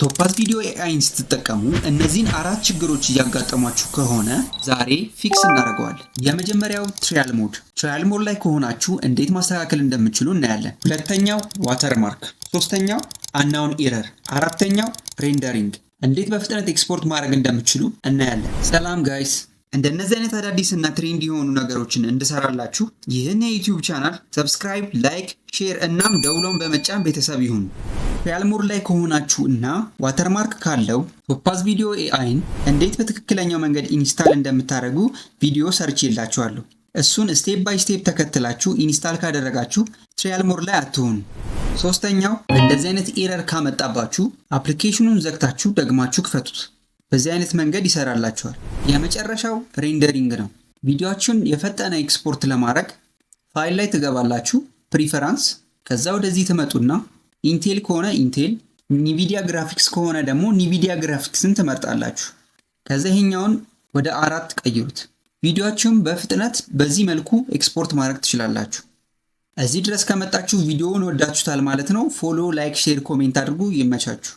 Topaz Video AI ን ስትጠቀሙ እነዚህን አራት ችግሮች እያጋጠሟችሁ ከሆነ ዛሬ fix እናደርገዋለን። የመጀመሪያው trial mode። Trial mode ላይ ከሆናችሁ እንዴት ማስተካከል እንደምትችሉ እናያለን። ሁለተኛው watermark፣ ሶስተኛው unknown error፣ አራተኛው rendering። እንዴት በፍጥነት ኤክስፖርት ማድረግ እንደምትችሉ እናያለን። ሰላም guys፣ እንደነዚህ አይነት አዳዲስ እና trend የሆኑ ነገሮችን እንድሰራላችሁ ይህን የ YouTube channel subscribe፣ like፣ share እናም ደውሎን በመጫን ቤተሰብ ይሁኑ። Trial mode ላይ ከሆናችሁ እና watermark ካለው Topaz Video AI ን እንዴት በትክክለኛው መንገድ install እንደምታደርጉ ቪዲዮ ሰርቼላችኋለሁ። እሱን step by step ተከትላችሁ install ካደረጋችሁ trial mode ላይ አትሆኑ። ሶስተኛው፣ እንደዚህ አይነት error ካመጣባችሁ application ኑን ዘግታችሁ ደግማችሁ ክፈቱት። በዚህ አይነት መንገድ ይሰራላችኋል። የመጨረሻው rendering ነው። ቪዲዮአችሁን የፈጠነ ኤክስፖርት ለማድረግ ፋይል ላይ ትገባላችሁ፣ preference፣ ከዛ ወደዚህ ትመጡና Intel ከሆነ Intel፣ Nvidia graphics ከሆነ ደግሞ Nvidia graphics ን ትመርጣላችሁ። ከዛ ይሄኛውን ወደ 4 ቀይሩት። ቪዲዮአችሁን በፍጥነት በዚህ መልኩ ኤክስፖርት ማድረግ ትችላላችሁ። እዚህ ድረስ ከመጣችሁ ቪዲዮውን ወዳችሁታል ማለት ነው። Follow፣ like፣ share፣ comment አድርጉ። ይመቻችሁ።